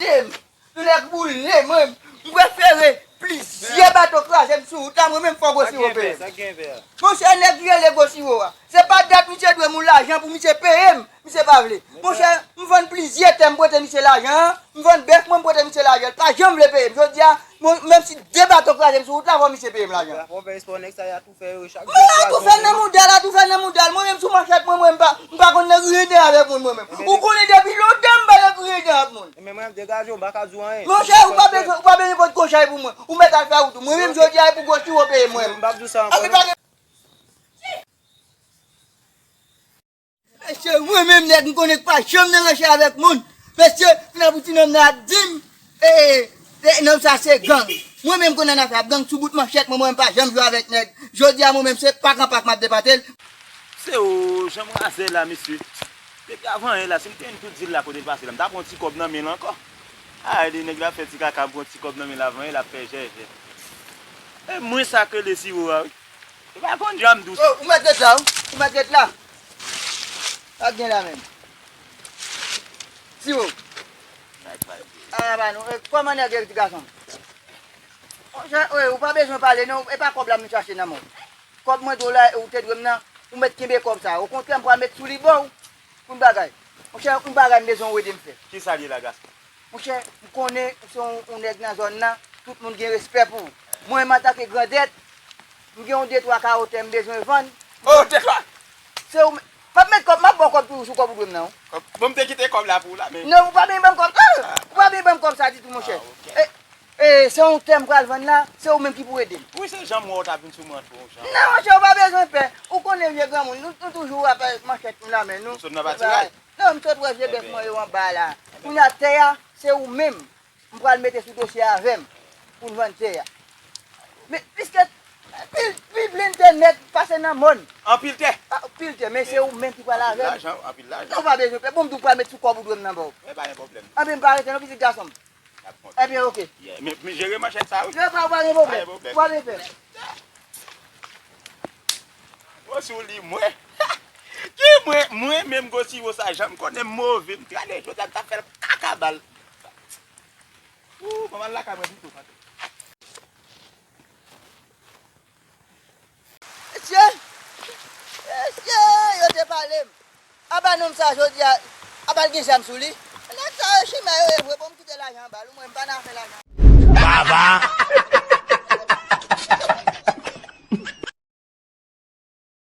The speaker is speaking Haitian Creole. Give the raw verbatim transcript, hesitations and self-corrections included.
Boule m. Yon nèg boule mwen. M prefere plizyè bato kraze m sou wout la, mwen menm fò Gwo Siwo peye m. Monchè, nèg rele Gwo Siwo a. Se pa dat misye dwe m yon lajan pou misye peye m, misye pa vle. Monchè, m vann plizyè tè, m prete misye lajan an, m vann bèf mwen, m prete misye lajan, l pa janm vle peye m. Jodi a, mwen, menm si de bato kraze m sou wout la, fò misye peye m lajan an. Mwen atoufè nan mouda l, atoufè nan mouda l. Mwen menm sou manchèt mwen, mwen, m pa, m pa konn nèg riyen dan avèk moun, mwen menm. Ou konnen depi lontan m pa nèg riyen dan ak moun. Men mwen, m degaje w, m pa ka di w anyen. Monchè, ou pa bezwen, ou pa bezwen pot kòchay pou mwen. Ou mèt al fè wout ou. Mwen menm, jodi a, e pou Gwo Siwo peye mwen. M p ap di w sa ankò. Mesye, mwen menm nèg m konnen k pa janm nan ranche avèk moun. Mesye, fin ap ti nonm nan ap di m, e, e, nonm sa se gang. Mwen menm konnen nan afè ap gang sou bout manchèt mwen, mwen m pa janm jwe avèk nèg. Jodi a mwen menm se pak an pak m ap depate l. Se o, jan mwen azè la, mesye. Depi avan yè la, si m te jwenn tout zil la kote l pase la, m ta pran yon ti kòb nan men l ankò. Ay, de nèg la fè ti kaka, m pran ti kòb nan men l avan yè, l ap fè jèjè. E mwen sa k rele Siwo a, wi. Ou pa konn jan m dous. Oh, ou mèt ret la, wi. Ou mèt ret la. Pa gen la menm. Siwo. Ala ba nou. E, kòman nèg yo, ti gason? Monchè, wi, ou pa bezwen pale, non. E pa kòb la m chache nan men w. Kòb mwen do la, ou te dwe m nan. Ou mèt kenbe kòb sa. Okontrè, m pral met sou li ba w. Pou n bagay. Monchè, yon bagay m bezwen w ede m fè. Kisa l ye la, gason? Monchè, m konnen ou se yon, yon nèg nan zòn nan, tout moun gen respè pou ou. Mwen menm antanke grandèt, m gen yon de twa kawo tè m bezwen vann. Oh, de twa! Se ou menm. M ap met kòb, m ap ba w kòb toujou sou kòb ou dwe m nan, wi. Bon, m te kite kòb la pou ou la, men. Non, ou pa bezwen ban m kòb. Ah! Ou pa bezwen ban m kòb sa ditou, monchè. Ah, ok. E, e, se yon tè m pral vann la, se ou menm ki pou ede m. Wi, se jan m wè w t ap vin sou mwen tou, jan. Non, monchè, ou pa bezwen pè. Ou konnen vye granmoun, nou, nou toujou ap manchèt nou nan men nou. Ou sot nan pati la? Non, m sot wè vye bèf mwen yo anba la. Kounye a tè a, se ou menm. M pral mete sou dosye avè m pou n vann tè a. Men, piske pil, pil plen tè nèt pase nan mòn. Anpil tè. Ah, pil tè, men se ou menm ki pral avè m. Anpil lajan, anpil lajan. Non, ou pa bezwen pè. Bon, m di w pral met sou kòb ou dwe m nan ba w. Men pa gen pwoblèm. Anben, m pa rete non, pitit gason m. Ebyen, oke. Yeah, men, men jere manchèt sa, wi. Yo, pa, pa gen pwoblèm. Pa gen pwoblèm. Pa gen pè. Gwo Siwo li mwen. Ki mwen, mwen menm Gwo Siwo sa, jan m konnen m move, m trale, jodi a m t ap fè l kaka bal. Ou, m al lakay mwen pito, patè. Mesye, mesye, yo te pale m. Aba nonm sa jodi a, aba l gen zam sou li. Nèg sa yo chimè yo ye vre, bon, m kite lajan anba l, mwen m pa nan afè lajan. Baba!